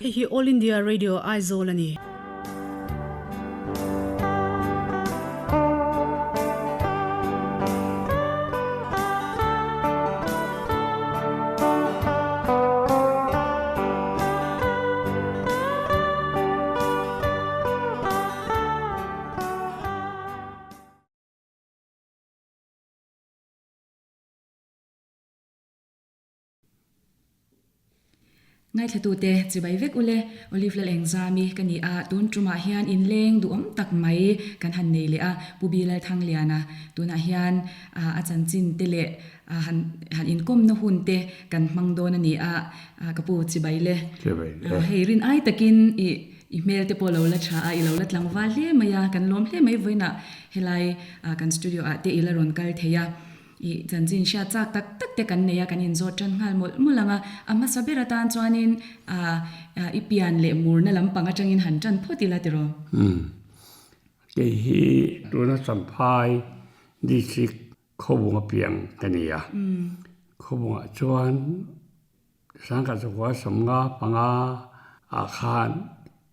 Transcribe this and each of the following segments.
Hei hi All India Radio Aizawl a ni. Ngaithlatute chibai vek ule, Olive Lalengzami ka ni a, tun tumah hian inleng duhawm tak mai kan han nei leh a, Pu Bi Lalthangliana tunah hian a chanchin te leh han han inkawmna hun te kan hmang dawn a ni a, ka pu chibai le. Chibai le. Hei rin ai takin i i hmel te pawh lo la tha a, i lo la tlangval hle mai a, kan lawm hle mai vawiinah helai kan studio ah te i la rawn kal thei a. I chanchin hriat chak tak tak te kan nei a, kan inzawt tan nghal mawlh mawlh ang a. A hmasa ber atan chuanin i pian leh murna lampang atangin han tan phawt ila tiraw? Umm. Kei hi tuna Champhai District Khawbunga piang ka ni a. Khawbungah chuan Sangkhat zakua sawmnga panga ah khan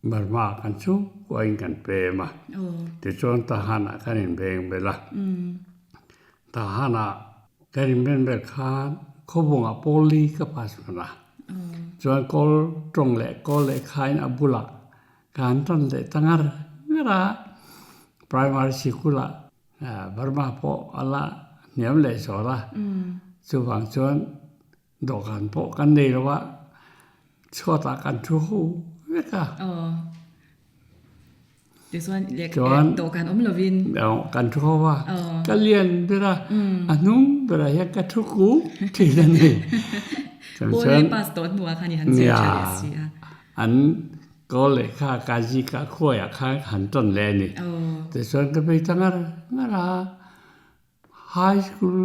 Burma kan chu kuain kan pem a. Tichuan Tahan ah kan inbeng bel a. Tahan ah kan inben bel khan Khawbungah Pawli ka pass hman a. Chuan Kawl tawng leh Kawl lehkhain a bulah kan tan leh ta ngar ngar a. Primary sikul ah Burma pawh a la hniam leh zawr a. Chuvang chuan Dawhkan pawh kan nei lo a, chhuatah kan thu ho vek a. Aw. Tichuan leh dawhkan awm lovin. Kan thu ho a, ka lian ber a, a hnung berah hian ka thu kuk thin a ni. Pawl pass tawh hnuah khan i han zir tha leh si a. An kawl lehkha ka zika khuaiah khan han tawn leh a ni. Tichuan ka bei ta ngar ngar a. High school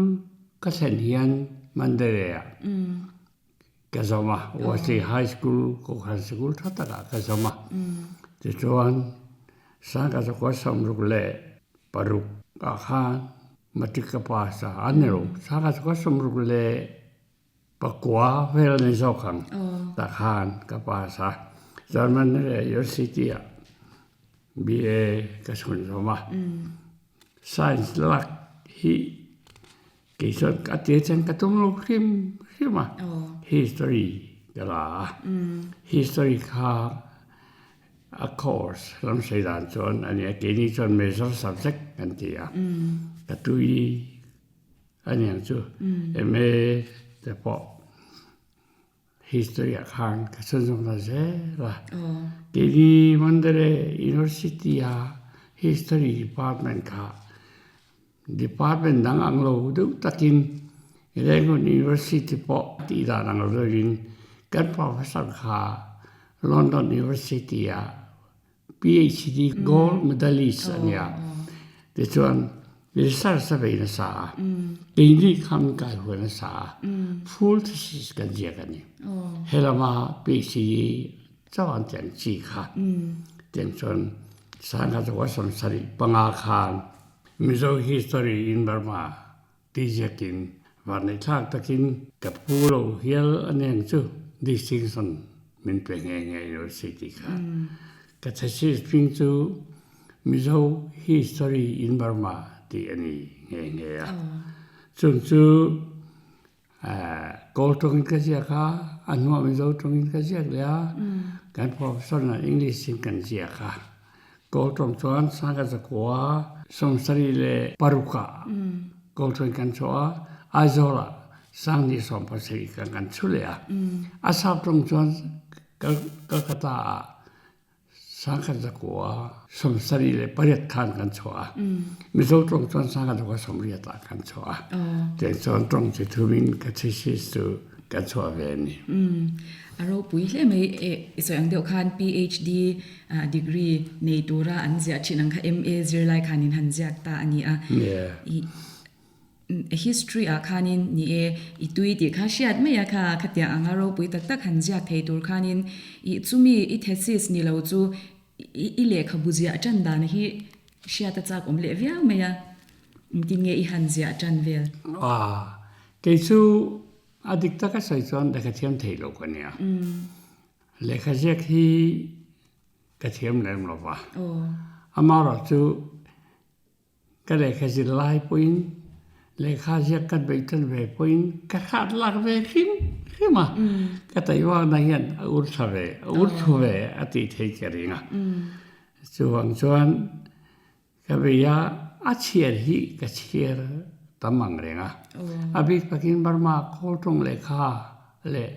ka thlen hian Mandalay-ah ka zawm a, Wesley High School Kohhran sikul tha takah ka zawm a. Tichuan Sangha zakua sawmruk leh paruk ah khan matric ka pass a, a ni lo, Sangha zakua sawmruk leh pakua vel a ni zawk ang tah khan ka pass a. Chuan Mandalay University-ah BA ka chhun zawm a. Science lak hi kei chuan ka tir chuan ka tum lo hrim hrim a, history ka la a, history kha a course lam sawi dan chuan a nia keini chuan major subject kan ti a, ka tui a niang chu MA te pawh History ah khan ka chhunzawm ta zel a. Keini Mandalay University a History Department kha department dang ang lo deuh takin Rangoon University pawh tih dan ang lo deuhin kan professor kha London University ah PhD gold medalist a nia. Tichuan research a vei nasa a, keini kha min kai huai nasa a, full thesis kan ziak a ni. He lama PhD chauh an tiang chi kha. Tiang chuan sangha chu sawmsarih panga khan Mizo history in Burma ti ziakin varneihthlak takin ka pu lo hial a neng chu distinction min pe nghe nghe university kha. Ka thesis hming chu Mizo History in Burma tih a ni nghe nghe a. Chung chu Kawl tawngin ka ziak a, a hnuah Mizo tawngin ka ziak leh a, kan professor nen English in kan ziak a. Kawl tawng chuan Sangha zakua sawmsarih leh parukah Kawl tawngin kan chhuah a, Aizawlah Sanghnih sawmpasarih kan kan chhu leh a. A sap tawng chuan Calcutta ah Sangkhat zakua sawmsarih leh pariat khan kan chhuah a. Mizo tawng chuan sangkhat zakua sawmriat ah kan chhuah a. Tiang chuan tawng chi thumin ka thesis chu kan chhuah ve a ni. A ropui hle mai e, i sawi ang deuh khan PhD degree nei tura an ziah thin ang kha MA zirlai khanin han ziak ta a ni a. I history ah khanin ni e, i tui tih kha hriat mai a kha, khatiang anga ropui tak tak han ziak thei tur khanin i chumi i thesis ni lo chu i lehkhabu ziah tan dan hi hriat a chak awm leh viau mai a, engtin nge i han ziah tan vel? Kei chu a dik taka sawi chuan lehkha thiam thei lo ka nia. Lehkha ziak hi ka thiam lem lo va. Amaherawhchu ka lehkha zir lai pawhin lehkha ziak ka beih tan ve pawhin ka hrat lak ve hrim hrim a. Ka taihmakna hian a ur tha ve, a ur thu ve a tih theih ka ring a. Chuvang chuan Ka vei a, a chhiar hi ka chhiar tam ang reng a. A bik takin Burma kawl tawng lehkha leh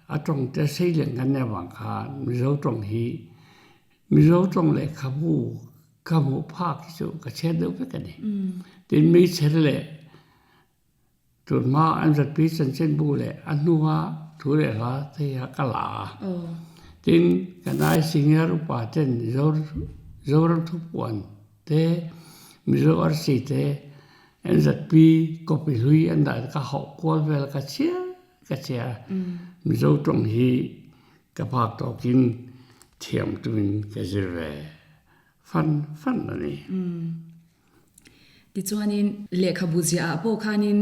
a tawng te sei leng kan nih avang khan Mizo tawng hi Mizo tawng lehkhabu ka hmuh phak hi chu ka chhiar deuh vek a ni. Tin, meichher leh Tunhma an zatpi chanchinbu leh a hnua thu leh hla te hi ka la a. Tin, kan ai senior upa ten Zoram thupuan te, Mizo arsi te, NZP copy hlui an dah ka hauh kual vel ka chhiar ka chhiar a. Mizo tawng hi ka phak tawkin thiam tumin ka zir ve fan fan a ni. Tichuanin lehkhabu ziah ah pawh khanin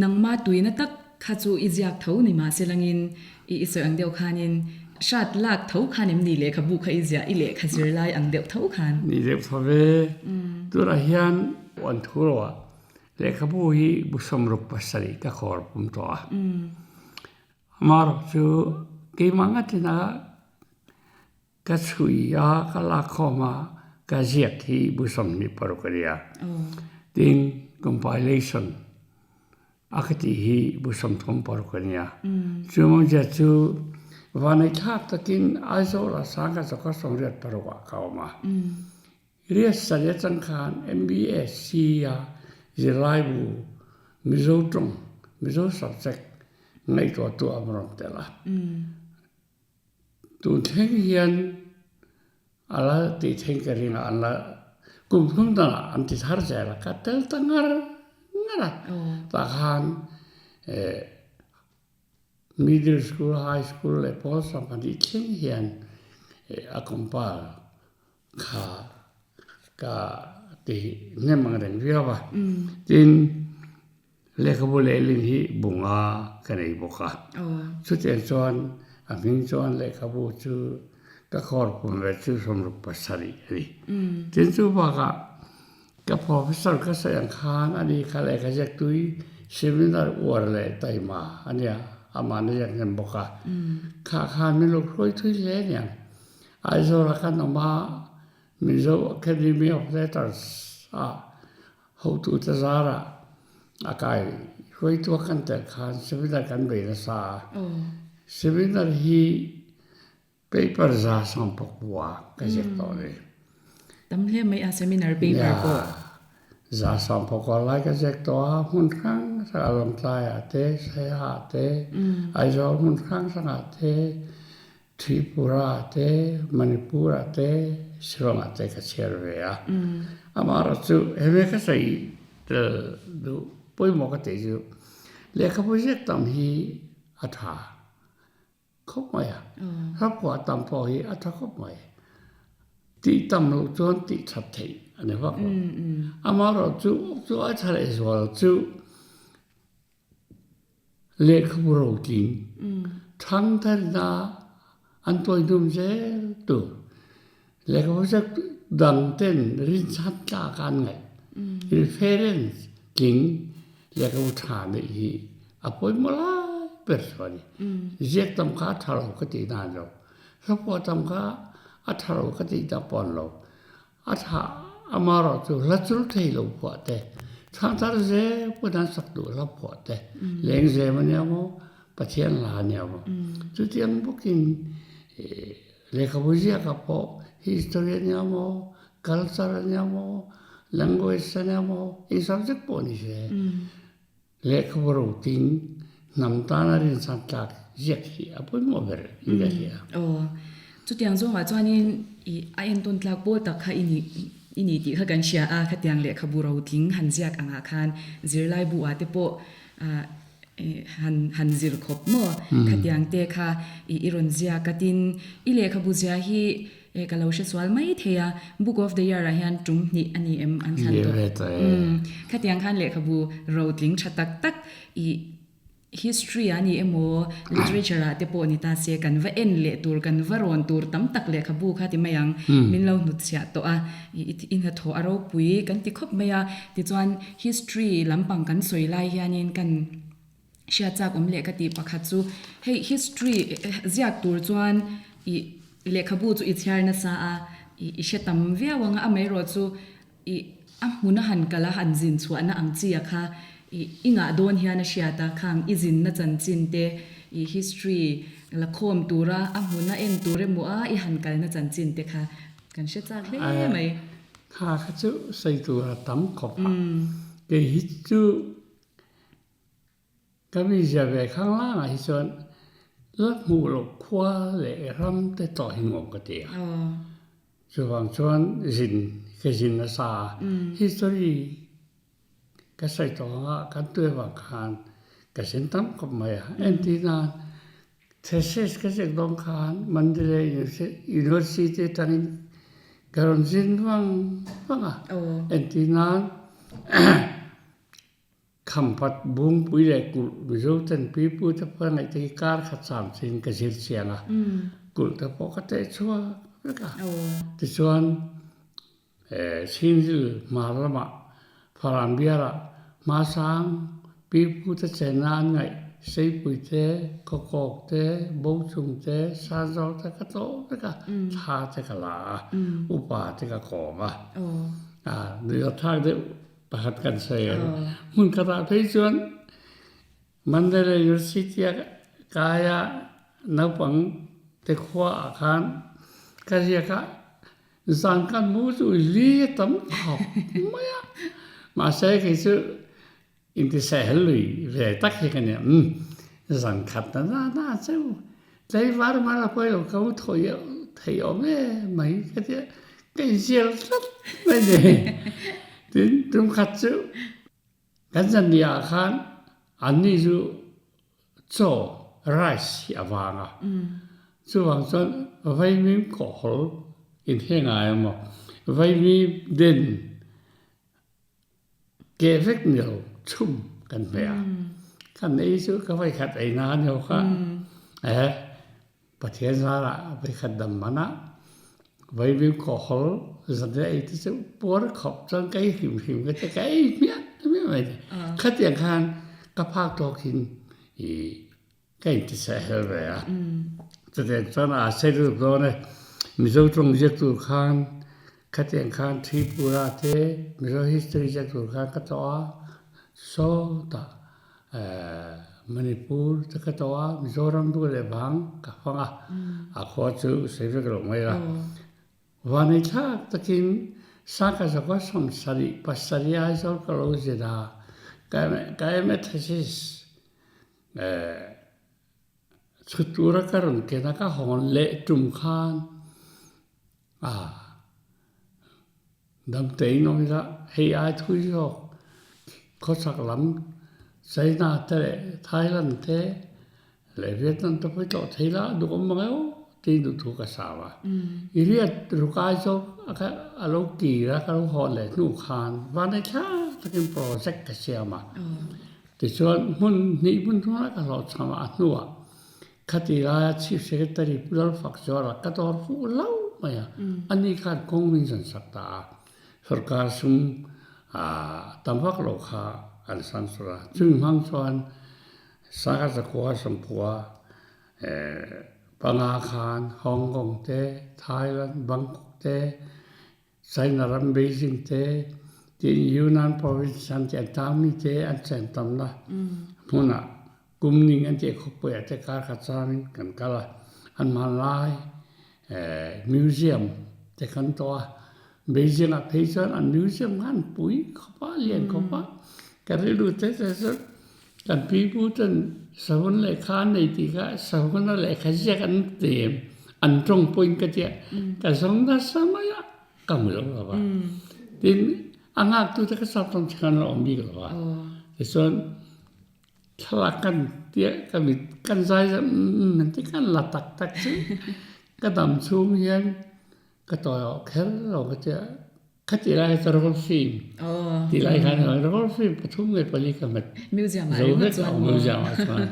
nangma tuina tak kha chu i ziak tho ni mahse langin i i sawi ang deuh khanin hrat lak tho khan em ni lehkhabu kha i ziah i lehkha zir lai ang deuh tho khan. Ni deuh tho ve. Tunah hian an thu lo ah lehkhabu hi bu 67 ka khawr pum tawh a. Amaherawh chu keimah ngatin a Ka chhui a, ka lakkhawm a, ka ziak hi bu 26 a nia. Tin, compilation a ka tih hi bu 36 a nia. Chu mawngzia chu vaneihthlak takin Aizawl-ah sangha chawka 86 ah ka awm a. Riat sari atang khan MBSC a zirlaibu Mizo tawng, Mizo subject ngaihtuahtu a rawn tel a. Tun thleng hian a la tih thleng ka ring a, an la kum hnung danah an ti thar zel a, ka tel ta ngar ngar a. Tah khan eh middle school, high school leh pawl 12 thleng hian eh a compile kha ka ti hnem ang reng viau a. Tin, lehkhabu lehling hi bunga ka nei bawk a. Chutiang chuan a hming chuan lehkhabu chu ka khawr pum ve chu 67 a ni. Tin, chu bakah ka professor ka sawi ang khan ani kha lehkha ziak tui seminar uar leh taima a nia, amah na ziak hnem bawk a. Khah khan min lo hruai thui hle aniang. Aizawl-a kan awm a, Mizo Academy of Letters ah hotute zarah a kai hruaitu a kan tel khan seminar kan bei nasa a. Seminar hi paper 190 ka ziak tawh a ni. Tam hle mai a seminar paper pawh. 190 lai ka ziak tawh a, hmun hrang hrang a Lawngtlaiah te, Saiha te, Aizawl hmun hrang hrangah te, Tripura te, Manipur ah te, Shillong ah te ka chhiar ve a. Amaherawh chu hemi ka sawi tel duh pawimawh ka tih chu lehkhabu ziak tam hi a tha khawp mai a. Hlaphuah tam pawh hi a tha khawp mai. Tih tam loh chuan tih that theih a ni vak lo. Amaherawh chu chu a tha lehzual chu Lehkhabu rotling thangtharina an tuaihnum zel tur lehkhabu zet dang ten rinchhan tlak an ngaih reference tling lehkhabu tha neih hi a pawimawh lai ber chu a ni. Ziak tam kha a tha lo ka tih dan lo, hlaphuah tam kha a tha lo ka tih tak pawh a ni lo. A thlah amaherawh chu hla chul thei lo phuah te, thangthar zel pawn an sak duh hla phuah te, lengzem a nia maw, Pathian hla a nia maw. Chutiang bawkin lehkhabu ziakah pawh history a nia maw, culture a nia maw, language a nia maw, eng subject pawh ni se. Lehkhabu roting hnam tana rinchhan tlak ziak hi a pawimawh ber in ka hria. Aw, chutiang zawngah chuanin i a entawn tlak pawl tak kha i nih i ni tih kha kan hria a, khatiang lehkhabu rotling han ziak angah khan zirlai bu ah te pawh ah han han zir khawp maw? Khatiang te kha i i rawn ziak a, tin i lehkhabu ziah hi E ka lo hre sual mai thei a, Book of the Year ah hian tum hnih a ni em an thlan tawh. Umm khatiang khan lehkhabu rotling tha tak tak i History a ni emaw, literature ah te pawh ni ta se kan va en leh tur, kan va rawn tur tam tak lehkhabu kha ti mai ang, min lo hnutchhiah tawh a, i hnathawh a ropui kan ti khawp mai a. Tichuan history lampang kan sawi lai hianin kan hriat chak awm leh ka tih pakhat chu hei history ziak tur chuan i lehkhabu chu i chhiar nasa a, i hre tam viau ang a, amaherawhchu I a hmun a han kal a, han zin chhuahna ang chi a kha i i ngah dawn hian a hriat a, khang i zinna chanchin te, i history la khawm tura a hmun a en tur emaw a i han kalna chanchin te kha kan hre chak hle mai. Kha kha chu sawi tur a tam khawp a, kei hi chu Ka mi zia ve khang langah hi chuan la hmuh loh khua leh ram te tawh hi nuam ka ti a. Chuvang chuan zin ka zin nasa a, history ka sawi tawh anga kan tuai vang khan ka zin tam khawp mai a. Entir nan thesis ka ziak dawn khan Mandalay University atangin ka rawn zin vang vang a. Entir nan Khampat Bungpui leh Kulh Mizo ten pipu te pawh ngaih te hi kar khat cham chin ka zir chiang a, Kulh te pawh ka teh chhuak vek a. Tichuan Chinzil hmar lamah Faran bialah Hmasang pipu te chenna an ngaih Seipui te, Khawkawk te, Bochung te, Sanzawr te ka tlawh vek a, thla te ka la a, upa te ka kawm a, nuihawthlak deuh Pakhat kan sawi a. Hmun khatah phei chuan Mandalay University a kai a naupang te khua ah khan ka ziak a, zan kan mu chu li a tam khawp mai a. Mahse kei chu intisehel lui ve tak hi ka nia, umm zan khat na na na cheu tlaivar mar a pawi lo ka mu thawi thei awm em mai ka tia ka inzial tlat mai ni. Tin tum khat chu kan zanni ah khan anni chu chaw rice hi a vang a, chuvang chuan vaimim kawhhawl inhre ngai emaw vaimim den Ke vek ni lo chhum kan hmeh a, kan ei chu ka voikhat ei na ni ho kha eh Pathian zarah voikhat dam man ah voivim khawhol zan le ei te chu puar khawp chuan ka ei hrimhrim ka ti ka ei hmiah hmiah mai ti. Khatiang khan ka phak tawk in i Ka intisehel ve a. Chutiang chuan a sei lutuk dawn e. Mizo tawng ziak tur khan khatiang khan Tripura te Mizo history ziak tur khan ka tlawh a, sawtah Manipur te ka tlawh a, Mizoram du leh vang ka fang a, a khua chu sei vek lo mai la. Vanei thlak takin Saka Zakua 77 pasarih Aizawl ka lo zin a, ka MA thesis Chhut tura ka rawn ken a, ka hawn leh tum khan a damtein awm ila hei ai thui zawk khawchhak lam China te leh Thailand te leh Vietnam te pawh hi tlawh thei la duh awm mang eo tiin duhthu ka sau a. I riat rukai zawk a lo kir a ka lo hawn leh hnu khan vanei thlak takin project ka siam a. Tichuan, hmun hnih hmun thunga ka hlawhchham a hnuah khati laia Chief Secretary Pu Lalfak Zuala ka dawr fuh lo mai a, ani khan kawng min zawn sak ta a, sorkar sum tam vak lo kha an sansur a, chumi hmang chuan Sangha Zakua Sawmpua panga khan Hong Kong te, Thailand, Bangkok te, China ram Beijing te tiin Yunnan province an ti an tlangmi te an chen tamna hmun ah kum ning an ti khuapui ah te kar khat caan in kan kal a. An hmanlai museum te kan tuah a. Beijing ah phei cun an museum kha an pui khawp ah lian khawp ah ka rilru te te cun kan pipu ten savun lehkha an nei ti kha savun a lehkha ziak an tem an tong pawhin ka tia ka zawng nasa mai a ka hmu lo lo va tin a ngaktu te ka sap tong thing an lo awm bik lo va tichuan thlalak kan tia ka mit kan zai an ti kan la tak tak chu ka dam chhung hian ka tawi awh kher lo ka tia. Khati lai kha chu roll film ti lai khan roll film pathum nge pali ka hmet zo vek a museum ah chuan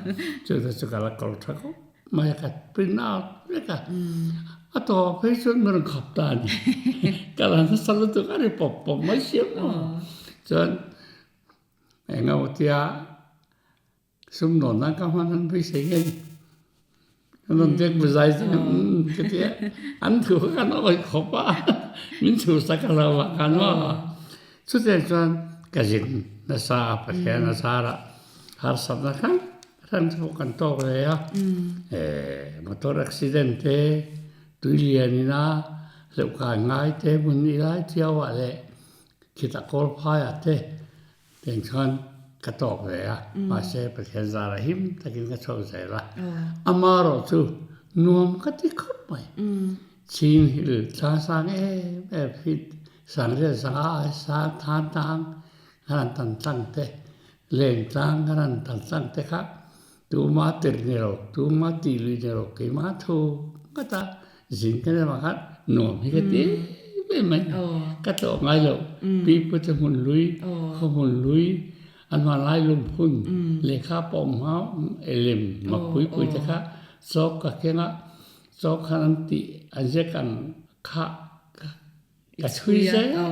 chu te chu ka la kal tha khawp mai a ka print out vek a a tawp phei chuan min rawn khap ta a ni ka la nasa lutuk a ri pawp pawp mai sia maw chuan eng emaw tia Sum nawn nan ka hman an beisei nge ni. An rawn dek buzai chu umm ka ti a, an thu kha kan awih khawp a, min chhuhsak a lo vang khan maw. Chutiang chuan ka zin nasa a, Pathian a zarah harsatna hrang hrang te pawh kan tawk ve a, motor accident te, tui lian ina hleuh kai ngai te hmun i lai chiau ah leh khitah kawl phaiah te Tiang chuan ka tawk ve a, mahse Pathian zara him takin ka chhuak zel a. Amarawh chu nuam ka ti khawp mai. Chin Hill tlang sang em em hi Sangriat sanga ai sang than tlang ka rawn tan tlang te, Leng tlang ka rawn tan tlang te kha tuma tir ni lo, tuma tih lui ni lo, keimah thu ngata Zin ka nem ah khan nuam hi ka ti em em mai. Ka tlawh ngai lo. Pi pu te hmun lui, khaw hmun lui, an hmanlai lungphun, lehkha pawh hma lem mak pui pui te kha chawk ka keng a, chawk khan an tih an ziak ang kha ka chhui zel a,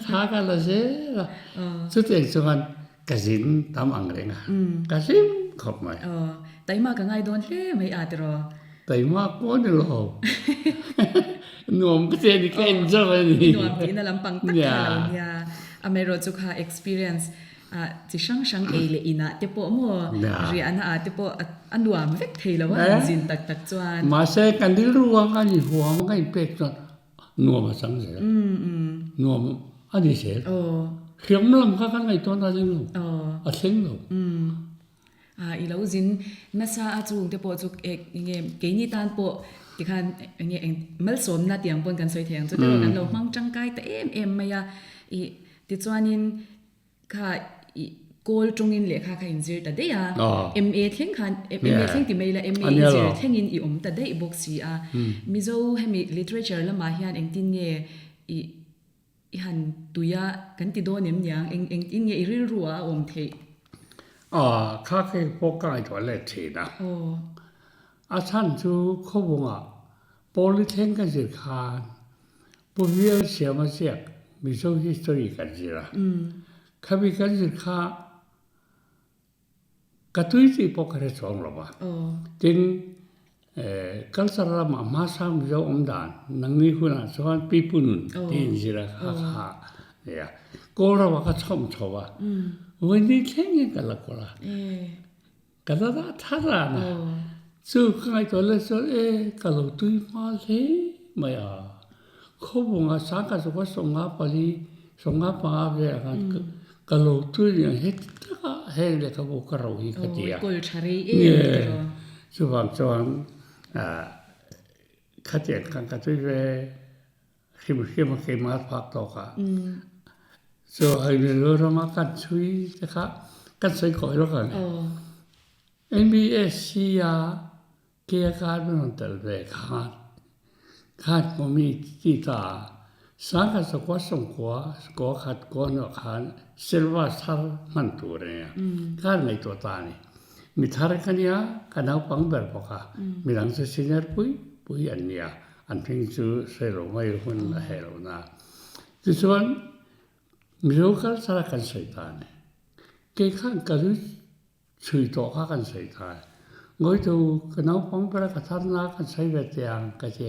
thla ka la zel a. Chutiang chuan ka zin tam ang reng a, ka hlim khawp mai. Taima ka ngai dawn hle mai a tiraw? Taima pawh ni lo. Nuam ka ti a ni, ka enjoy a ni. Nuam tihna lampang tak kha a lo nia. Amaherawh chu kha experience chi hrang hrang ei leh inah te pawh maw riahna ah te pawh a nuam vek thei lo a han zin tak tak chuan. Mahse kan rilru a kan inhuam a kan inpek chuan Nuam a chang zel. Nuam a ni zel. Hriam lam kha kan ngaihtuah na ding lo. A thleng lo. I lo zin nasa a chung te pawh chu enge keini tan pawh tikhan enge eng malsawmna tiang pawn kan sawi thei ang chu tiraw kan lo hmang tangkai ta em em mai a. I tichuanin Kha i kawl tawngin lehkha kha inzir ta daih a, MA thleng khan, MA thleng ti mai la, MA i zir thlengin i awm ta daih bawk si a. Mizo hemi literature lamah hian engtin nge i i han tui a, kan ti dawn em niang, eng engtin nge i rilru ah a awm theih? Kha khi pawh ka ngaihtuah let thin a. A chhan chu khawvungah Pawl i thleng ka zir khan Pu Vial Siama ziak Mizo History kan zir a. Khami kan zir kha ka tui tih pawh ka hre chuang lo va. Tin, culture lamah hmasang Mizo awm dan nangni hunah chuan Pipu nun tih in zir a kha kha nia. Kawl ramah ka chhawm chho a, vawiin thlengin ka la kawl a. Ka la dah thar ran a, chu ka ngaihtuah leh chuan e ka lo tui hma hle mai a, khawbunga sangkhat zawka 54, 55 velah khan ka lo tui nia heti taka heng lehkhabu ka ro hi ka ti a. Chuvang chuan khatiang khan ka tui ve. Hrim hrim a keimah phak tawk ah cu hei Mizoram ah kan chui te kha kan soi kawi lawk ang. NBSC ah ke ka rawn tel ve khan khan kawmi ti ta sangkhat sakua sawmkua kua khat kua hnuah khan silver thar hman tur a nia khan ngaihtuah ta a ni. Mi thar ka nia ka naupang ber bawk a midang chu senior pui pui an nia. An hming chu hre lo mai hun a heh lo na. Tichuan, Mizo culture a kan sawi ta a ni. Kei khan ka lu chhui tawh kha kan sawi ta a ni. Ngawitu ka naupang bera ka thar na kan sawi ve teh ang ka ti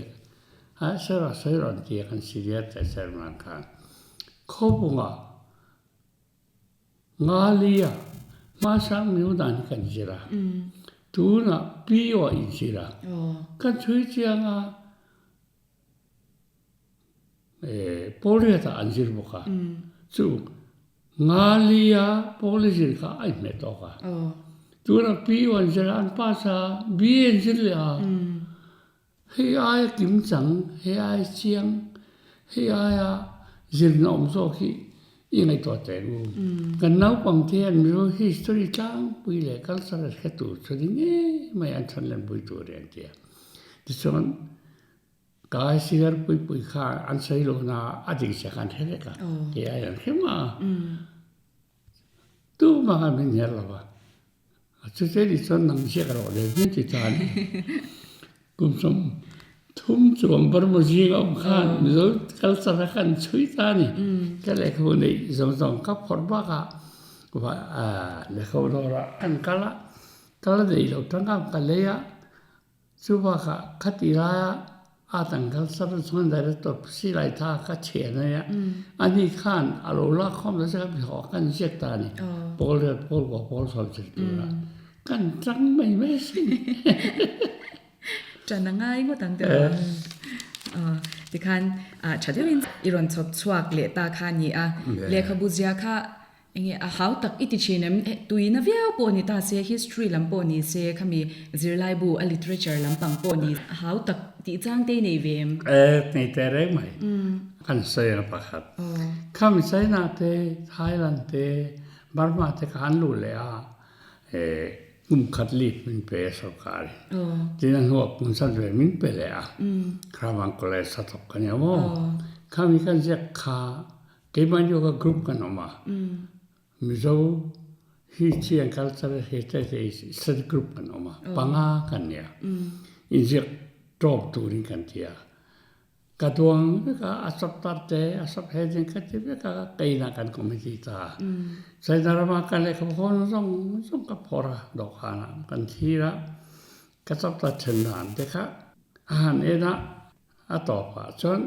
a, sawi rawh sawi rawh an ti a kan senior te chairman khan. Khawbungah Ngalia hmasang miu dan hi kan zir a, tunah Pio ah in zir a, kan chhui chiang a, Pawlriat ah an zir bawk a, chu Ngalia Pawli zir kha a inhmeh tawk a, tunah Pio an zir a, an pass a, BA an zir leh a, Hei aia kimchang, hei aia chiang, hei aia zirna awm zawk hi i ngaihtuah teh ang u. Kan naupangte hian Mizo history tlangpui leh culture a hre tur chu ni ngei mai an chhan lenpui tur hi an ti a. Tichuan, Ka siar pui pui kha an sawi lo na a dik zia khan hre vek a, kei ai an hre mah a. Tumah khan min hnial lo va, chute ni chuan nang ziak rawh le min ti ta a ni. Kum 30 chuang Burma zinga awm khan Mizo culture a kan chhui ta a ni. Ka lehkhabu neih zawng zawng ka phawrh bakah lehkhabu dawrah kan kal a, kal a neih loh tangka ka lei a. Chu bakah khati laia Art and Culture chuan Director Silai tha ka chhen a nia, ani khan a lo lak khawm ta che kha haw kan ziak ta a ni, pawl riat pawl kua pawl sawi thei tura kan tang mai mai asin. Ṭan a ngai ngawt ang tiraw? Tikhan ṭha deuhin i rawn chhawp chhuak leh ta kha a ni a, lehkhabu zia kha Enge a hau tak i ti thin em? Tuina viau pawh ni ta se, history lam pawh ni se, khami zirlaibu a literature lampang pawh ni a hau tak tih chang te i nei ve em? E, nei teh reng mai. Kan sawi ang pakhat. Khami China te, Thailand te, Burma te kha an luh leh a, e, kum khat leave min pe a sorkar in. Tin a hnuah kum chan ve min pe leh a. Kravang College a thawk ka nia maw? Khami kan ziak kha Keimah Yoga Group kan awm a, Mizo History and Cultural Heritage Study Group kan awm a, panga kan nia. Inziak tawp turin kan ti a. Ka duang vek a, a chapter te, a sub heading ka ti vek a, keina kan committee ta a. China rama ka lehkhabu hawn zawng zawng ka phawrh a, dawhkanah kan thlir a, ka chapter then dan te kha a han en a, A tawpah chuan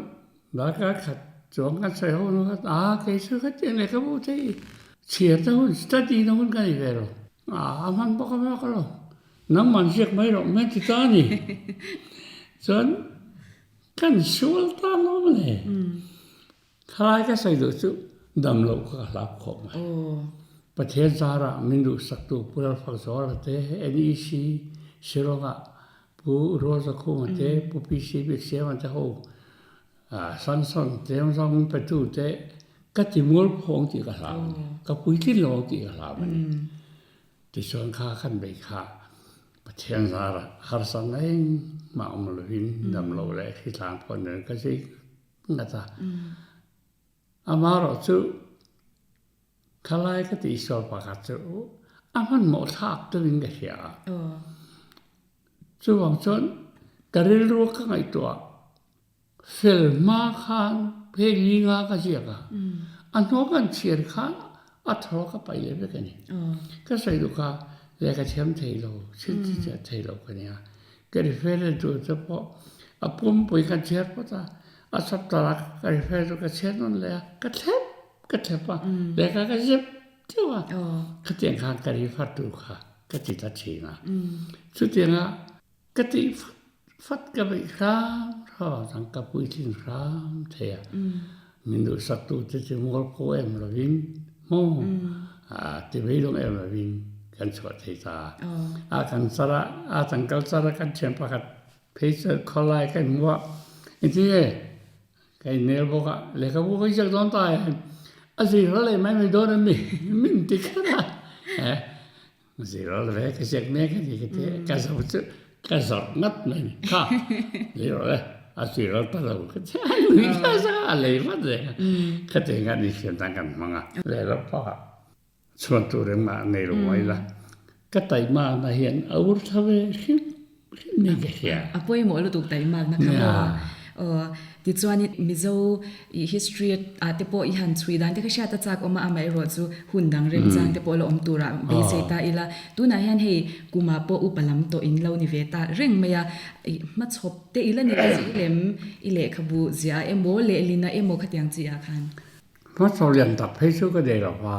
darkar khat chuang kan sawi ho hnu khan a kei chu khatiang lehkhabu te hi chhiar te hun study na hun ka nei ve lo. A a hman bawk a bak lo. Nangman ziak mai rawh mai ti ta a ni. Chuan kan sual ta lawm le. Khalai ka sawi duh chu dam loh kha ka hlap khawp mai. Pathian zarah min duhsaktu Pu Lalfakzuala te, NEC Shillong-ah Pu Rosa Khuma te, Pu PC Biaksiama te ho Samson tlem zawng min petu te ka ti mual phawng tih ka hlau a ni, ka puitlin lo ang tih ka hlau a ni. Tichuan kha kan bei kha Pathian zarah harsa engmah awm lovin dam lo leh hritlang pawh nen ka zui ngat a. Amaherawh chu Khalai ka tihsual pakhat chu a hmanhmawh thlak deuhin ka hria a. Chuvang chuan ka rilru ka ngaihtuah fel hma khan phei li nga ka ziak a, a hnuah kan chhiar khan a thaw ka paih leh vek a ni. Ka sawi duh kha lehkha thiam thei lo, thil chi chiah thei lo ka nia. Ka reference tur te pawh a pumpui kan chhiar phawt a, a chapter a ka reference chu ka chhiar nawn leh a, ka thlep Ka thlep a, lehkha ka zep deuh a, khatiang khan ka ri fat tur kha ka ti ta thin a. Chutianga ka tih fat fat ka beih hram hram ang chuan ka puitlin hram thei a. Min duhsaktu te chu mualpho em lovin maw ti beidawng em lovin kan chhuah thei ta a. A kan char a, a tangkal char a kan thian pakhat phei chuan khawlai ka inhmu a, engtin nge Ka inhmel bawk a, lehkhabu ka ziak dawn ta em? A zir leh mai mai dawn em mi? Min ti kher a, eh, zir ve ka ziak mek a ni ka ti a, ka zo chu ka zawrh ngat mai ni, kha zir rawh le, a zir ta lo ka ti a, nui kha za a lei vat reng a, khatiang khan inhriat nan kan hmang a. Lehlam pakah Chhuan tur engmah a nei lo mai la, ka taimakna hian a ur thla ve hrim hrim niin ka hria. A pawimawh lutuk taimakna kha maw? Aw, tichuanin Mizo i history ah te pawh i han chhui dan te kha hriat a chak awm a, amaherawh chu hun dang remchang te pawh la awm turah beisei ta ila. Tunah hian hei kumah pawh upa lam tawh in lo ni ve ta reng mai a, i hmachhawp te ila nei chi lem i lehkhabu ziah emaw lehlin ah emaw khatiang chi ah khan. Hmachhaw lian tak phei chu ka nei lo va,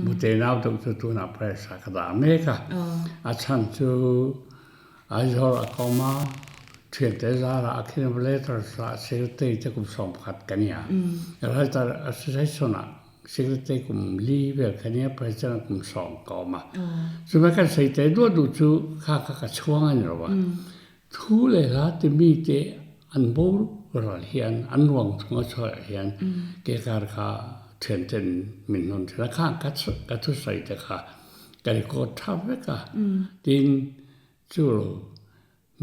Mutei nau deuh chu tunah press ah ka dah mek a, a chhan chu Aizawl a ka awm a, thiante zarah a khin letters ah secretary te kum 11 ka nia, writer association ah secretary kum li vel ka nia, president kum 10 ka awm a, chumai kan sawi teh duah duh chu kha kha ka chhuang a ni lo va, Thu leh hla timi te an boral hian an ruang chunga chhuah hian kekar kha thianten min hnawn thin a, khang ka thusawi te kha ka record tha vek a, tin chu lo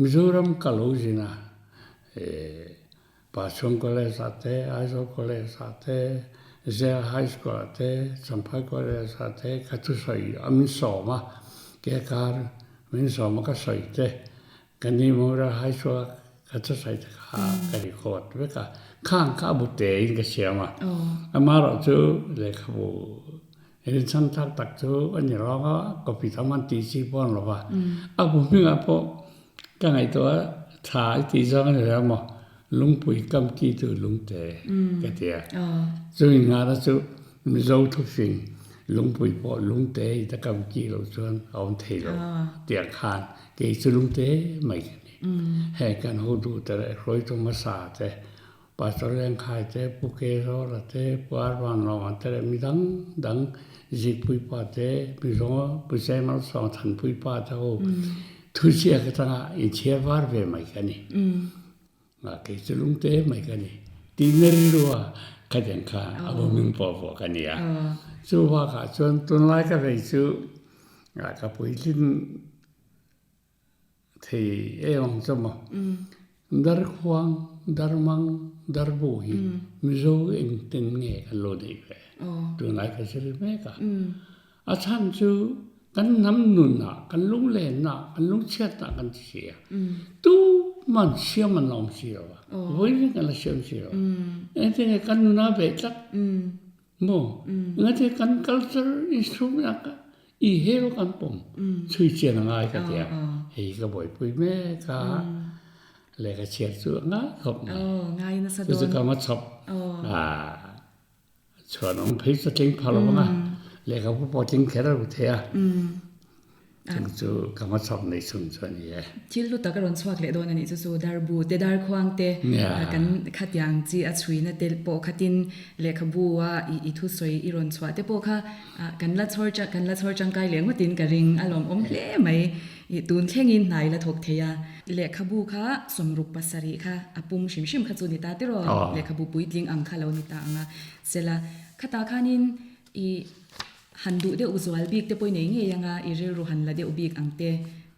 Mizoram ka lo zin a. Pachhung College ah te, Aizawl College ah te, Zel High School ah te, Champhai College ah te ka thusawi a min sawm a, ke kar min sawm a ka sawi te, ka ni Memorial High School a ka thusawi te kha ka record vek a, khang kha a bu te in ka siam a, amaherawhchu lehkhabu rinchhan thlak tak chu a ni lo a, copy tam an tih chi pawh a ni lo va, a bu hmingah pawh Ka ngaihtuah a, tha i tih zawng a ni lo maw? Lungpui kam ki tu lungte ka ti a. Chumi nghahna chu Mizo thufing lungpui pawh lungte i ta kam ki loh chuan a awm thei lo tih ang khan kei chu lungte mai ka ni. Heng kan hotu te leh hruaitu hmasa te, Pastor Lengkhai te, Pu Kezawra te, Pu Arvanlawma te leh midang dang Zikpuipa te, Mizo Pu Zaimalsawng Thanpuipa te ho thuziak atanga inchhiar var ve mai ka ni. Kei chu lungte mai ka ni. Tihna rilrua khatiang kha a vawming pawh pawh ka ni a. Chu bakah chuan tunlai ka vei chu ka puitlin Thei em ang chu maw? Darkhuang, Darmang, Darbu hi Mizo engtin nge kan lo neih ve? Tunlai ka zir mek a. A chhan chu kan hnam nunah, kan lunglenna, kan lungchhiatna kan ti si a. Tuman siam an la awm si lo a. Vawiin kan la siam si lo a. Engtin nge kan nuna beh tlat? Maw? Engati kan culture instrument ah kha i hel kan pawm chhui chian a ngai ka ti a, hei ka buaipui mek a, lehkha chhiar chu a ngai khawp mai. Chu chu ka ma chhawp chhuan awm phei chu a tling pha lo ang a, lehkhabu pawh a tling kher a ru thei a. Chung chu ka hmachhawp nei chhun chu a ni e. Thil hlu tak a rawn chhuak leh dawn a nih chu chu darbu te, darkhuang te, kan khatiang chi a chhuina te pawh khatin lehkhabu a i thusawi i rawn chhuah te pawh kha kan la chhawr kan la chhawr tangkai leh ngawtin ka ring a lawmawm hle mai. I tun thlengin hna i la thawk thei a. Lehkhabu kha sawmruk pasarih kha a pum hrim hrim kha chu ni ta tiraw? Lehkhabu puitling ang kha lo ni ta ang a. Sela, khatah khanin i. Han duh deuh zual bik te pawh i nei ngei anga i rilru han la deuh bik ang te,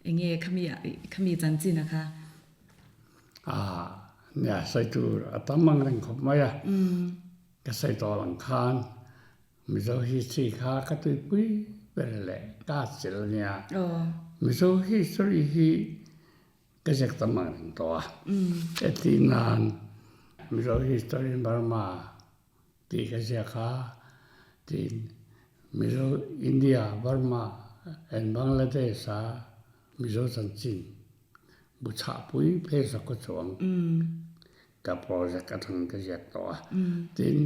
enge khami khami chanchin a kha? Ah, nia sawi tur a tam ang reng khawp mai a, ka sawi tawh ang khan Mizo history kha ka tuipui ber leh ka chil a nia. Mizo history hi ka ziak tam ang reng tawh a, heti nan Mizo history in Burma Tih ka ziak a, tiin Mizo, India, Burma and Bangladesh a Mizo chanchin bu chhahpui phei sak ka chuang ka project atangin ka ziak tawh a. Tin,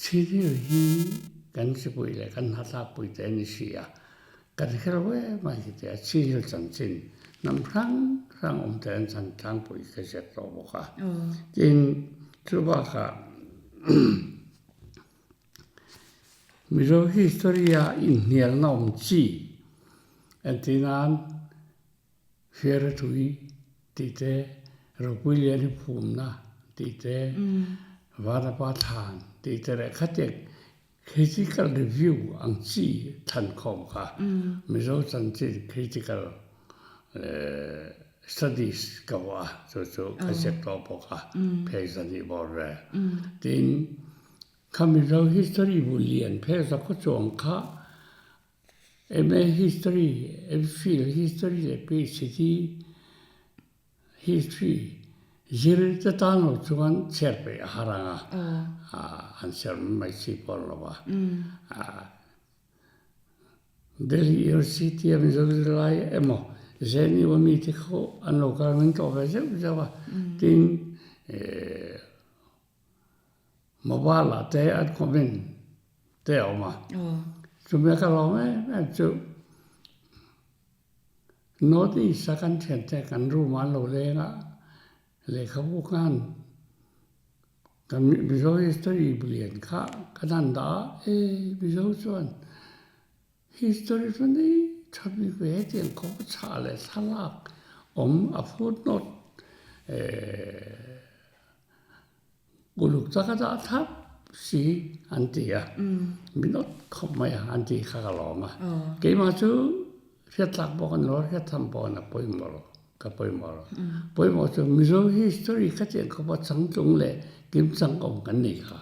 Chhiril hi kan chipui leh kan hnatlakpui te a ni si a, kan hre lo em mai khi tia Chhiril chanchin hnam hrang hrang awm te an chan tlangpui ka ziak tawh bawk a. Tin, chu bakah Mizo history-a inhnialna awm chi entir nan Fiara tui tih te, Ropui lian hi phumna tih te, Vanapa thlan tih te leh khatiang Critical review ang chi thankhawm kha Mizo chanchin critical studies ka vuah a, chu chu ka ziak tawh bawk a, phei zahnih bawr vel. Tin, kha Mizo history bu lian phei zakhaw chuang kha MA history, MPhil history leh PhD History zir te tan lo chuan chhiar peih a har ang a, an chhiar mai mai chi pawh a ni lo va. Delhi University a Mizo zirlai emaw JNU a mite khaw an lo kal min tlawh ve zeuh zeuh a, tin mobile ah te an comment te a awm a, chumi a ka lawm em em chu. North East a kan thiante kan room ah an lo leng a, lehkhabu khan kan Mizo history lian kha kan han dah a, e Mizo chuan history chu nei tha bik ve hetiang khawp a chhah leh thlalak awm a footnote eh Uluk taka dah thlap si an ti a, min awt khawp mai a an tih kha ka lawm a. Keimah chu hriattlak pawh ka ni lo, hriattham pawh a na pawimawh lo. ka pawimawh lo. Pawimawh chu Mizo history kha chian khawpa changtlung leh kimchang awm kan nei kha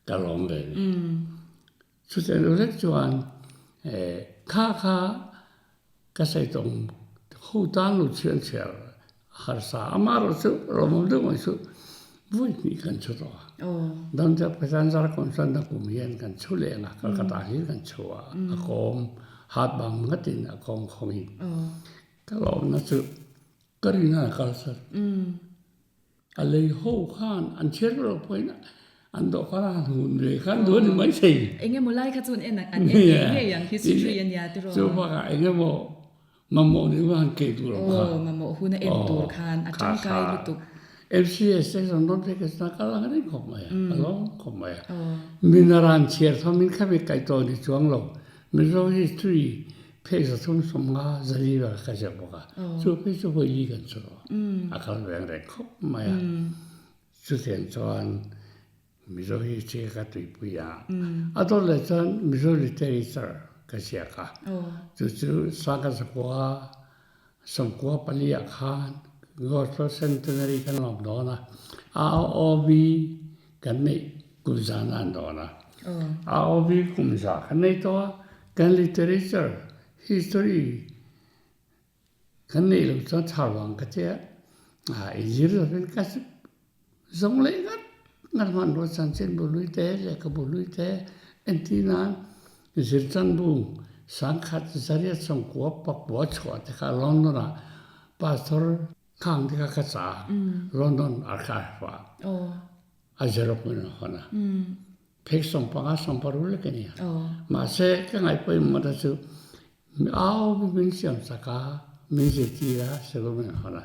ka lawm ve a ni. Chutiang lo lek chuan kha kha ka sawi tawng ho tan lo chhian chhiar harsa amaherawh chu lawmawm deuh mai chu vawi hnih kan chhu tawh a. Damte Pathian zar kawn chuan nakum hian kan chhu leh ang a, Calcutta hi kan chhu a, a kawm hat bang ngatin a kawm khawngin ka lawmna chu ka rin a kal sar. A lei ho khan an chhiar lo pawhin an dawhkan a han hun ve khan duh a ni mai thei. Eng emaw lai kha chuan en an en ngei ngei ang history a nia tiraw. Chu bakah eng emaw mamawh ni han kei tur ang kha. Aw mamawh hun a en tur khan a tangkai lutuk. MCS te zawng rawn phei ka chuan a kal ang reng khawp mai a, a lawm khawp mai a. Min a ran chhiar thawmin kha mi kaih tawh ni chuang lo. Mizo history Phei 350 zali vel ka ziak bawk a, chu phei chu vawi li kan chu a kal veng reng khawp mai a. Chutiang chuan Mizo history ka tuipui a, a dawt leh chuan Mizo literature ka ziak a, chu chu Sangha zakua sawmkua pali ah khan Gospel Centenary kan lawm dawn a, AOB kan neih kum zan a an dawn a. AOB kum za kan nei tawh a, kan literature, history kan neih loh chuan chhar vang ka tia a inzir lovin ka zawng leh ngat ngat hmanrua chanchin bu lui te, lehkhabu lui te entir nan zirchanbu sangkhat zariat sawmkua pakua chhuah te kha London ah pastor Khang te kha ka ca London archive ah a xerox in an hawn a. Phek sawmpanga sawmparu lek a nia. Mahse ka ngaihpawimawh ta chu au min siam sak a, min zirtir a, xerox in an hawn a.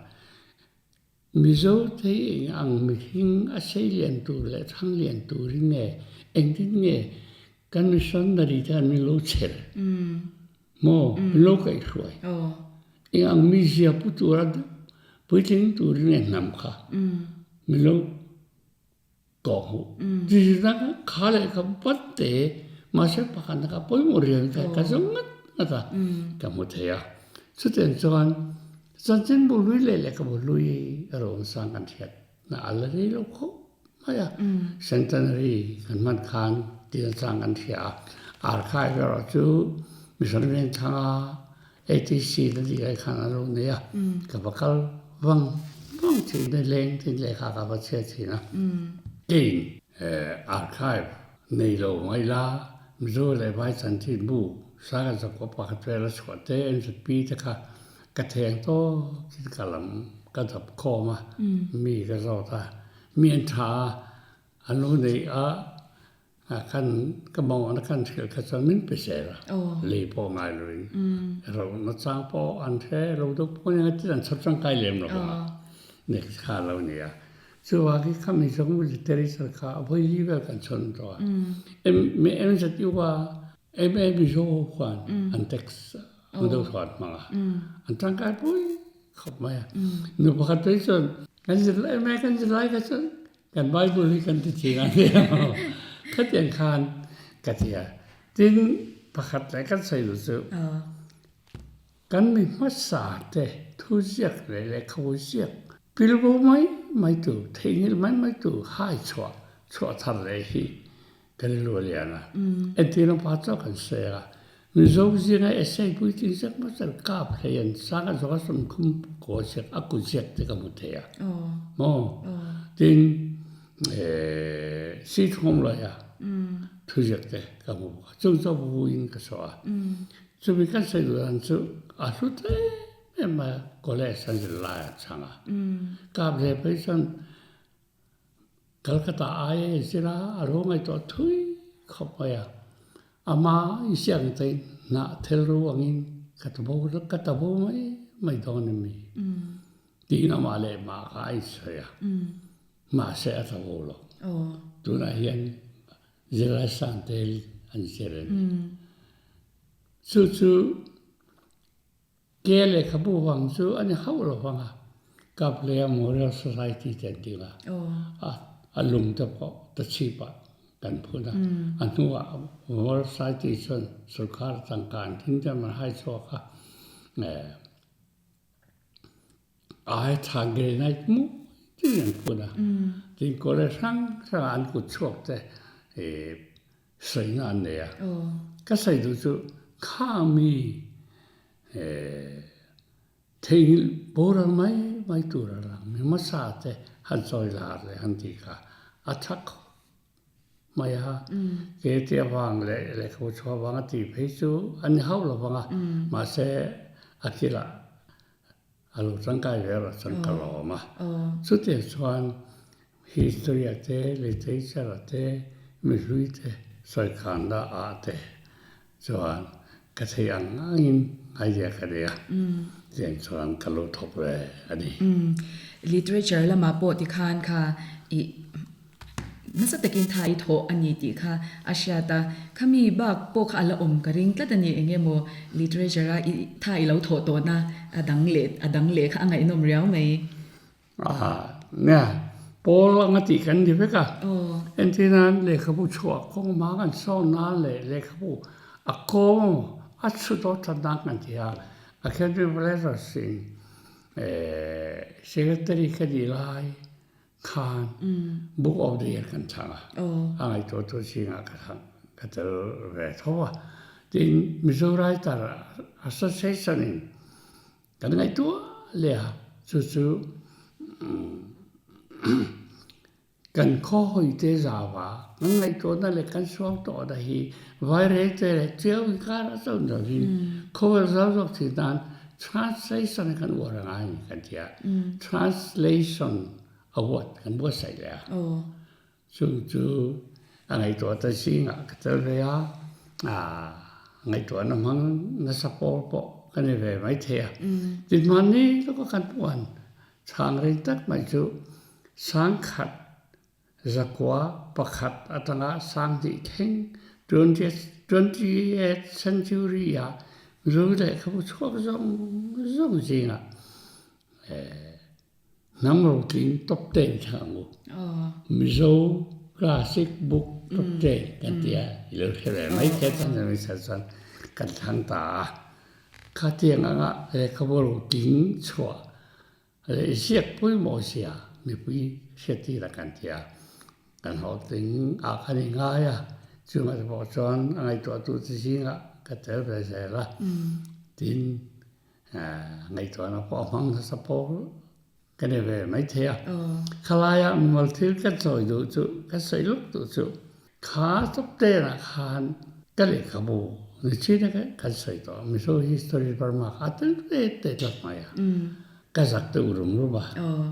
Mizo te hi eng ang mihring a sei lian tur leh thang lian turin nge engtin nge kan missionary te an min lo chher maw min lo kaihhruai. Eng ang mizia pu tura puitling turin nge hnam kha min lo kawh hmuh. Tizirna kha kha leh kha vat te mahse pakhatna kha pawimawh riau in ka zawng ngat ngat a ka hmu thei a. Chutiang chuan chanchinbu hlui leh lehkhabu hlui erawh sang kan hriat na a la rei lo khawp mai a. Centenary kan hman khan tina chang kan hria a, archive erawh chu Mission Vengthanga ATC na tih lai khan an lo nei a, ka va kal vang vang thin a, leng thin lehkha ka va chhiat thin a. Keiin archive nei lo mai la, Mizo leh Vai chanchinbu Saga Zakua pakhat vel a chhuah te, MZP te kha ka theng tawkin ka lam ka dap khawm a, mi ka zawt a, mi an tha a, an lo neih a, kan ka mawngawna kan hrilh kha chuan min pe zel a, lei pawh ngai loin rohna chang pawh an hre lo deuh pawh nia tin an chhawr tangkai lem lo bawk a, next kha a lo ni a. Chuvang hi khami zawng literature kha a vawi li vel kan chhawn tawh a, MZU a MA Mizo ho khuan an text Ang deuh thuan hmang a, an tangkai pui khawp mai a. Nu pakhat phei chuan kan zir lai mai kan zir lai kha chuan kan Bible hi kan ti thin a nia khatiang khan ka ti a. Tin pakhat leh kan sawi duh chu kan mi hmasa te thu ziak leh lehkhabu ziak pilbo mai mai tu theihnghilh mai mai tu hai chhuah chhuah thar leh hi Kan i luah lian a. Entir ang pa chauh kan sawi a. Mizo zinga essay puitling ziak hmasa kap hlei an sang a zawk a sawmkhum kaw ziak a kut ziak te ka hmu thei a. Maw? Tin, Sithawm laia thu ziak te ka hmu bawk a. Chung chu a vuiin ka sawi a. Chumi kan sawi duh dan chu a hlu em em mai a. College an zir lai an chhang a. Kap hlei phei chuan Calcutta aia zir a, a lo ngaihtuah thui khawp mai a. Ama i siang te hnah thel ru angin ka ta bo ka ta bo mai mai dawn em ni? Tiin amah leh mah kha a insawi a. Mahse a ta bo lo. Tunah hian zirlai sang tel an zir a ni. Chu chu Ke lehkhabu vang chu a ni hauh lo vang a, Kaplea Memorial Society te an ding a, a lung te pawh ta chhipah kan phun a, a hnuah Memorial Society chuan sorkar tangka an tling te an hai chhuak a. Ai tha granite mawi deuhin an phun a, tin college hrang hrangah an kut chhuak te sawina an nei a. Ka sawi duh chu khami theihnghilh boral mai mai tur a lang mi hmasa te han sawi lar leh han tih kha a tha khawp mai a. Ke te avang leh lehkhabu chhuah avanga tih phei chu a ni hauh lo vang a, mahse a kilah A lo tangkai ve erawh chuan ka lawm a. Chutiang chuan history ah te, literature ah te, mihlui te sawikanna ah te chuan ka thei ang angin idea ka nei a, tiang chuan ka lo thawk ve a ni. Literature lamah pawh tikhan kha i Nasa takin tha i thawh a ni tih kha a hriat a, khami bak pawh kha a la awm ka ring tlat a ni. Eng emaw literature a i tha i lo thawh tawhna a dang leh a dang leh kha a ngaihnawm riau mai. Aaa nia, pawl anga tih kan ni vek a. Entir nan lehkhabu chhuah kawng hma kan sawn nan leh lehkhabu a kawm emaw a chhut awt that nan kan ti a, Academy of Letters in secretary ka nih lai Khan Book of the Year kan chhang a, a ngaihtuahtu zingah ka thang ka tel ve tho a. Tin, Mizo Writer Association in kan ngaihtuah leh a, chu chu kan khaw hawite zauva kan ngaihtuahna leh kan suang tawhna hi Vairengte leh Tiau inkar a chauh ni lovin khawvel zau zawk thin nan Translation kan uar a ngai a ni kan ti a, translation award kan buatsaih leh a, chung chu a ngaihtuah ta zingah ka tel ve a, ngaihtuahna hmang nasa pawl pawh ka ni ve maithei a, tin mahni lawka kan puan chhang rei tak mai chu sangkhat Zakua pakhat atanga sanghnih thleng twentieth century ah zu lehkhabu chhuak zawng zawng zingah hnam rotling top ten thleng ang u. Mizo classic book top ten kan ti a, i lo hre ve mai thei chuan chuan mi chuan kan thlang ta a. Khatiang anga lehkhabu rotling chhuah Leh ziak pawimawh zia mipui hriattir a kan ti a, kan hlawhtling ah kan i ngai a, chungah te pawh chuan a ngaihtuahtu te zingah ka tel ve zel a, tin ngaihtuahna pawh a hmang nasa pawl ka ni ve maithei a, khalaia mimal thil ka chawi duh chu, ka sawi lawk duh chu Kha tawptenah khan ka lehkhabu ni chin a kan sawi tawh a, Mizo history Burma kha a tel ve teh tlat mai a, ka zak deuh rum rum a,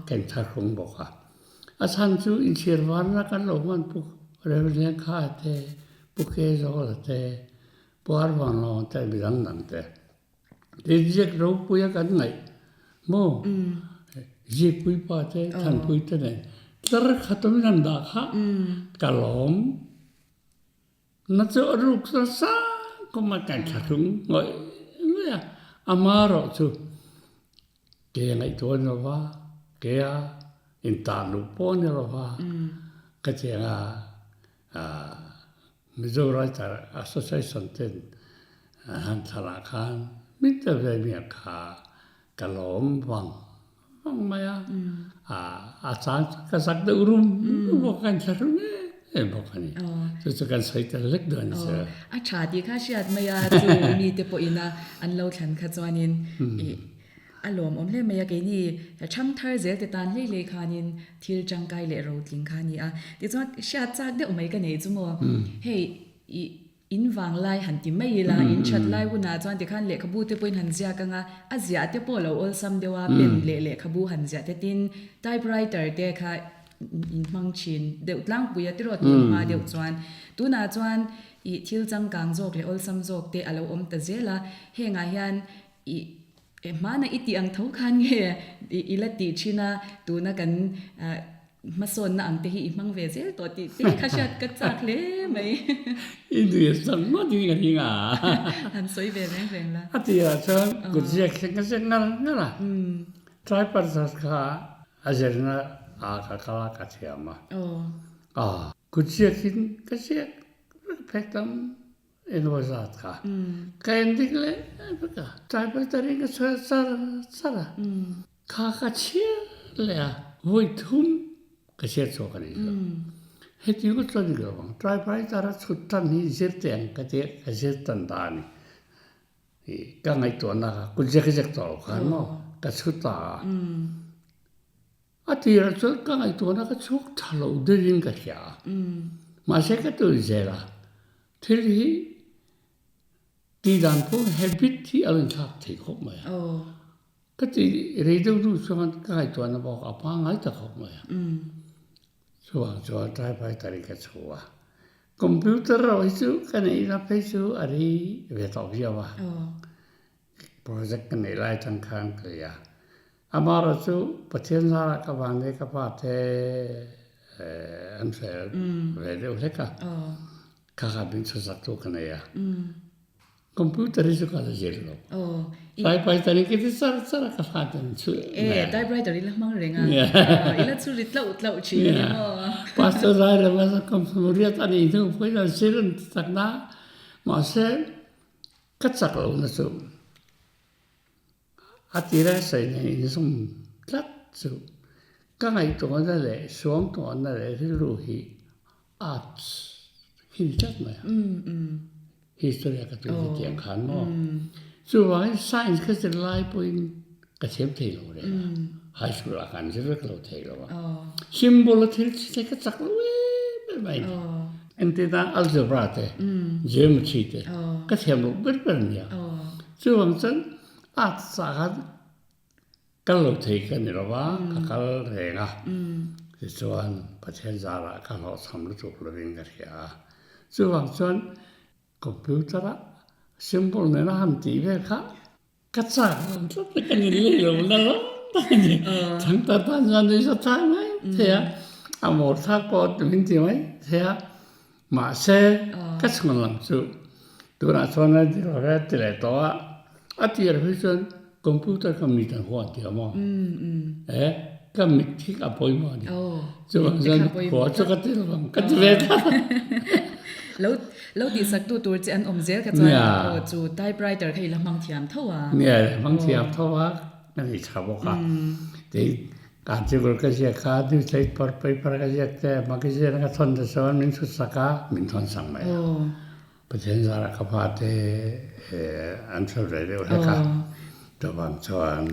ka inthlahrung bawk a. A chhan chu inchhir varna kan lo hman Pu Remliangkha te, Pu Kezawla te, Pu Arvanlawn te midang dang te. Tin ziak ropui a kan ngaih maw? Zikpui pa te, Thanpui te nen tlar khat awmin an dah kha ka lawm. Na chu a ruk nasa khawp mai kan thlahrung ngawih ngawih a, ama erawh chu ke ngaihtuah a ni lo va, ke a intah luh pawh a ni lo va, ka tiang a. Mizo Writer Association ten an han thlarah khan min tel ve miah kha ka lawm vang vang mai a, a chang chu ka zak deuh rum rum bawk a, ka inthla rum em em bawk a ni. Chu chu kan sawi tel hlek dawn a ni sir. A tha tih kha hriat mai a, chu mite pawhin a an lo thlan kha chuanin ih A lawmawm hle mai a, keini ṭhang thar zel te tan hlei hlei khanin thil ṭangkai leh rotling kha a ni a. Tichuan hriat chak deuh mai ka nei chu maw, hei i in vang lai han ti mai ila, in ṭhat lai hunah chuan tikhan lehkhabu te pawhin han ziak ang a, a ziah te pawh lo awlsam deuh a, pen leh lehkhabu han ziah te tin typewriter te kha in hmang ṭhin deuh tlangpui a tiraw tun hma deuh chuan. Tunah chuan i thil changkang zawk leh awlsam zawk te a lo awm ta zel a, hengah hian i E hmana i tih ang tho khan nge i la tih thin a, tuna kan hmasawnna ang te hi i hmang ve zel tawh tih te kha hriat ka chak hle mai. I nui chang ngawt in ka ring a. Han sawi ve reng reng la. A tirah chuan kut ziak hi ka ziak ngar ngar a, tripod kha a zirna ah ka kal a ka thiam a. Kut ziakin ka ziak phek tam. Engemaw zat kha ka en dik leh vek a, typewriter in ka chhuah char char a. Kha ka chhiar leh a, vawi thum ka chhiar chhuak a ni chu. Heti ngawt chuan ni lo ang, typewriter a chhut tan hi zir teh ang ka tia ka zir tan ta a ni. Ka ngaihtuahna kha kut zek zek tawh lo khan maw ka chhut ta a. A tirah chuan ka ngaihtuahna ka chhuak tha lo deuhin ka hria a, mahse ka tui zel a, thil hi tih dan pawh habit hi a lo inthlak thei khawp mai a. Ka ti rei deuh deuh chuan ka ngaihtuahna bawk a pangngai ta khawp mai a. Chuvang chuan typewriter in ka chhu a, computer erawh hi chu ka neihna phei chu a rei ve tawh viau a. Project ka neih lai atang khan ka lei a. Amaherawh chu Pathian zarah ka van leh ka pa te an fel ve deuh hlek a, kha kha min chhusak tu ka nei a. Computer hi chu ka la zir lo. Typewriter hi ka ti char char a ka hlat an chu. E, typewriter i la hmang reng a. I la chu ri tlauh tlauh thin a ni maw? Pastor Zai Rema chuan computer a nih hnu pawhin an zir an ti tak na. Mahse, Ka chak lohna chu a tira sawi nei inzawm tlat chu ka ngaihtuahna leh suangtuahna leh rilru hi arts hi ni tlat mai a. History a ka tui chu tiang khan maw. Chuvangin science ka zir lai pawhin ka thiam thei lo reng a, high school ah khan zir vek lo thei lo a. Symbol a thil chi te ka chak lo em em a ni. Engtin a algebra te, geometry te ka thiam loh ber ber a nia. Chuvang chuan arts ah khan kal lo thei ka ni lo va, ka kal reng a. Tichuan Pathian zarah ka hlawhchham lutuk lovin ka hria a. Chuvang chuan computer a symbol nena han tih vel kha Ka chak lo tlat a, ka ni lei lo na lam tak a ni. Thangtar tan chuan nui sa thak mai thei a, a mawl thlak pawh min ti mai thei a. Mahse, ka chhung lam chu tunah chuan a ti lo ve a ti leh tawh a, a tir phei chuan computer ka mit an huan ti a maw? E, ka mit hi a pawimawh a ni. Chuvang chuan khua chu ka ti lo ang ka ti ve tlat a. Lo Lo tihsak tu tur che an awm zel kha chuan aw chu typewriter kha i la hmang thiam tho a. Nia, i la hmang thiam tho a, ka nei tha bawk a. Tin, article ka ziak kha newspaper paper ka ziak te magazine a ka thawn te chuan min chhut sak a, min thawn sak mai a. Pathian zarah ka fate an fel ve deuh hlek a, chuvang chuan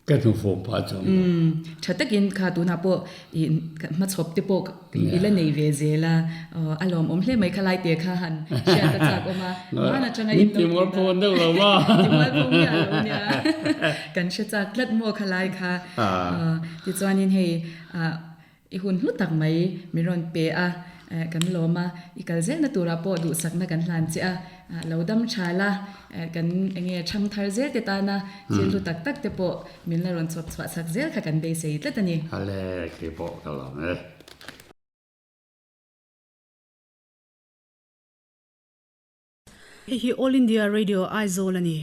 Ka hnufuh pah chuang lo. Umm, tha takin kha tunah pawh i hmachhawp te pawh i la nei ve zel a, a lawmawm hle mai kha lai te kha han hriat a chak awm a, hman atanga in lo tih dan, deuh lo maw? Timual pawh miah lo nia, kan hre chak tlat maw kha lai kha, tichuanin hei I hun hlu tak mai min rawn pe a, kan lawm a, i kal zelna turah pawh duhsakna kan hlan che a, lo dam tha la, kan enge thang thar zel te tana thil hlu tak tak te pawh min la rawn chhawp chhuah chak zel kha kan beisei tlat a ni. Hale, kei pawh ka lawm e. Hei hi All India Radio Aizawl a ni.